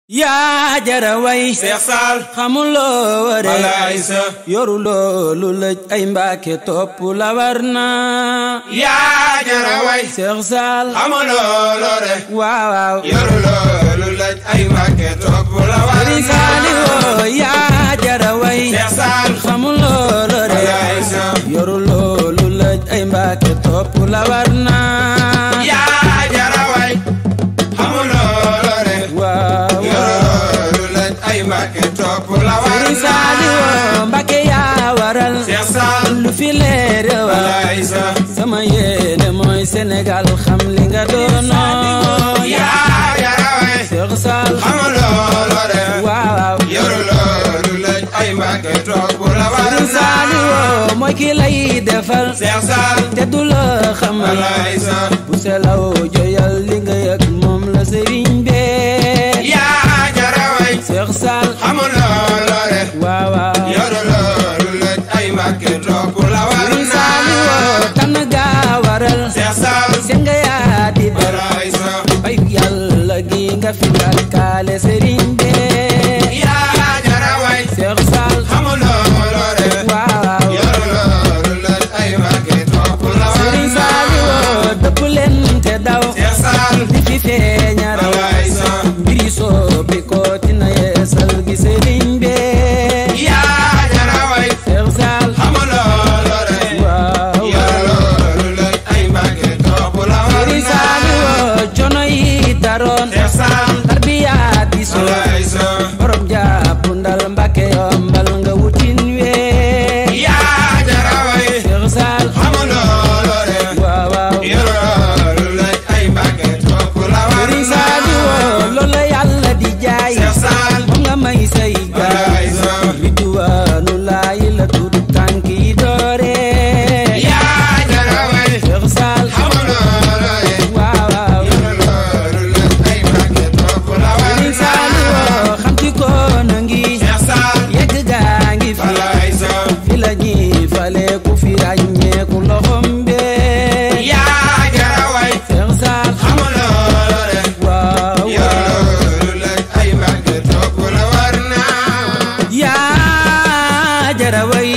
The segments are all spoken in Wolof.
yaa jara way Seex Saal xamuloo ware Malaysa yoruloo lu lëj ay Mbàkke topp la war na yaa jara way Seex Saal xamuloo lore waaw waaw yoruloo lu lëj ay Mbàkke topp la war na Saaliwoo yaa jara way Seex Saal xamuloo lore Malaysa yoruloo lu lëj ay Mbàkke topp la war na yaa jara way xamuloo lore waaw Mbàkke topp la war na Saaliwoo Mbàkke yaa waral Seex Saal lu fi leer Malaysa sama yéene mooy Sénégal xam li nga doono yaa jara way Seex Saal xamuloo lore waaw yoruloo lu lëj ay Mbàkke topp la war na Saaliwoo mooy ki lay defal Seex Saal te du la xamal Malaysa bu selaw joyal li nga yëg moom la sëriñ bee yaa jara way Seex Saal xamuloo lore waaw waaw yoruloo lu lëj ay Mbàkke topp la war na Saaliwoo tànn gaa waral Seex Saal seen nga yaa di dar Malaysa bay yàlla gi nga fi kaale sëriñ bee yaa jara way Seex Saal xamuloo lore waaw yoruloo lu lëj ay Mbàkke topp la war sëriñ na Saaliwoo dëpp leen te daw Seex Saal di fi feeña raw Malaysa mbiri soppi ko tina yeesal gi sëriñ bee yaa jara way Seex Saal xamuloo lore waaw yoruloo lu lëj ay Mbàkke topp la war sëriñ na Saaliwoo coono yi daroon Seex Saal tarbiya di soo Malaysa borom jàpp ndal Mbàkke yombal nga wutin wee yaa jara way Seex Saal xamuloo lore waaw waaw yoruloo lu lëj ay Mbàkke topp la war sëriñ na Saaliwoo loolu yàlla di jaay Seex Saal moom nga may say gaay Malaysa ridwaanu laayi la tudd tànk yi doore yaa jara way Seex Saal xamuloo lore waaw waaw yoruloo lu lëj ay Mbàkke topp la war sëriñ na Saaliwoo xam ci ko na ngi Seex Saal yegg gaa ngi fi Malaysa fi la ñuy fale ku fi ràññeeku loxom bee yaa jara way Seex Saal xamuloo lore waaw yoruloo lu lëj ay Mbàkke topp la war na yaa jara way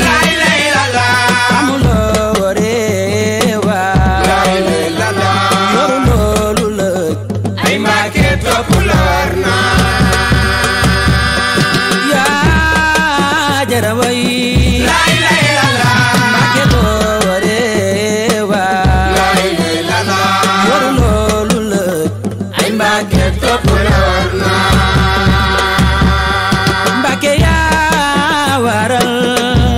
laa ilaaha illallaah amuloo ware waa laa ilaaha illallaah yoru loolu lëj ay Mbàkke topp la war na yaa jara way laa ilaaha illallaah Mbàkke doo ware waa laa ilaaha illallaah yoru loolu lëj ay Mbàkke topp la war na Mbàkke yaa waral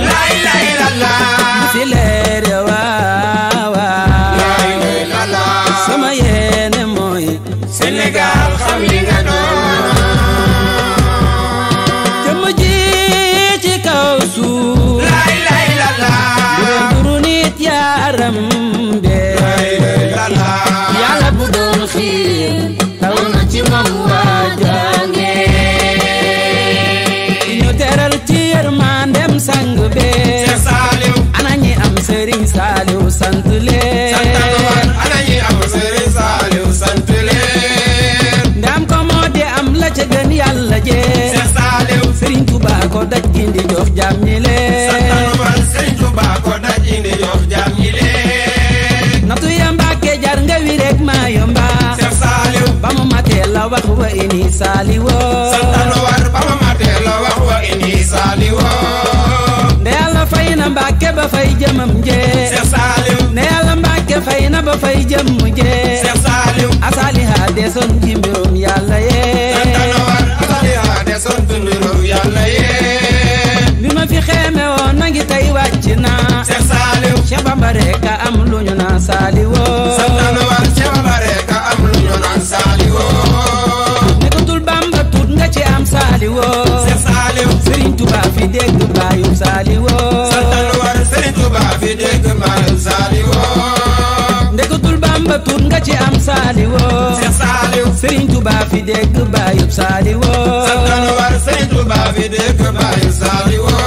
laa ilaaha illallaah fi leer waa waa laa ilaaha illallaah sama yéene mooy Sénégal xam li nga doon jëmm ji ci kaw suuf laa ilaaha illallaah duru nit yaaram bee laa ilaaha illallaah yàlla bu doon xiir taw na ci moom waa jànge ñu teral ci yërmandem sang bee Seex Saaliw ana ñi am sëriñ Saaliw sant leen santal war ana ñi am Sëriñ Saaliw sant leen ndam ko moo di am la ca gën yàlla jee Seex Saaliw sëriñ Tuubaa ko daj indi jox jàmm ñi santal leen war Sëriñ Tuubaa ko daj indi jox jaam ñi leen natu ya Mbàkke jar nga wi rek maa yomba Seex Saaliw ba mu matee la wax wa ini Saaliwoo santal war ba ma matee la wax wa indi Saaliwoo nde yàlla fay na Mbàkke ba fay jëmam jee Seex Saaliw ne yàlla Mbàkke fay na ba fay jëm jee Seex Saaliw asaliha desoon ci mbirum yàlla santal yee war asaliha de sant mbirum yàlla yee bi ma fi xeeme woon na ngi tey wàcc naa Seex Saaliw Cheikh Bamba rek a am lu ñu naan Saaliwoo santal war Seex Bamba rek a am lu ñu naan Saaliwoo nekkatul Bamba tut nga ci am Saaliwoo Seex Saaliw Sëriñ Tuubaa fi dégg baayu Saaliwoo santal war Sëriñ Tuubaa fi dégg baayu Saaliwoo ndekatul Bamba tut nga ci am Saaliwoo Seex Saaliw Sëriñ Tuubaa fi dégg baayu Saaliwoo santal war Sëriñ Tuubaa fi dégg baayu Saaliwoo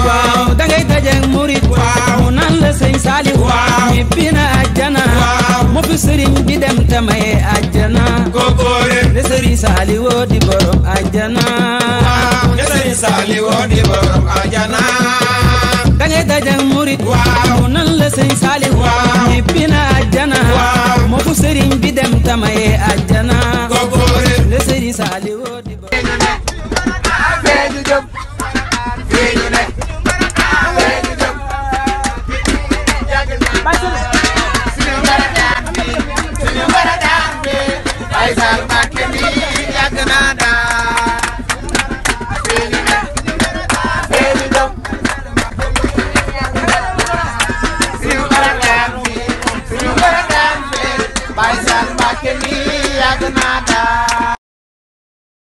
waaw dangay dajeek murit waaw mu naan la sëñ Saaliw waaw ñibbi na àjjana waaw moo fi sëriñ bi dem te maye àjjana kookoore de sëriñ Saaliw Saliou di borom ajana waaw ne Serigne Saliou di borom ajana da ngay dajak murit waaw mu nan la Serigne Saliou waaw ñibbi na ajana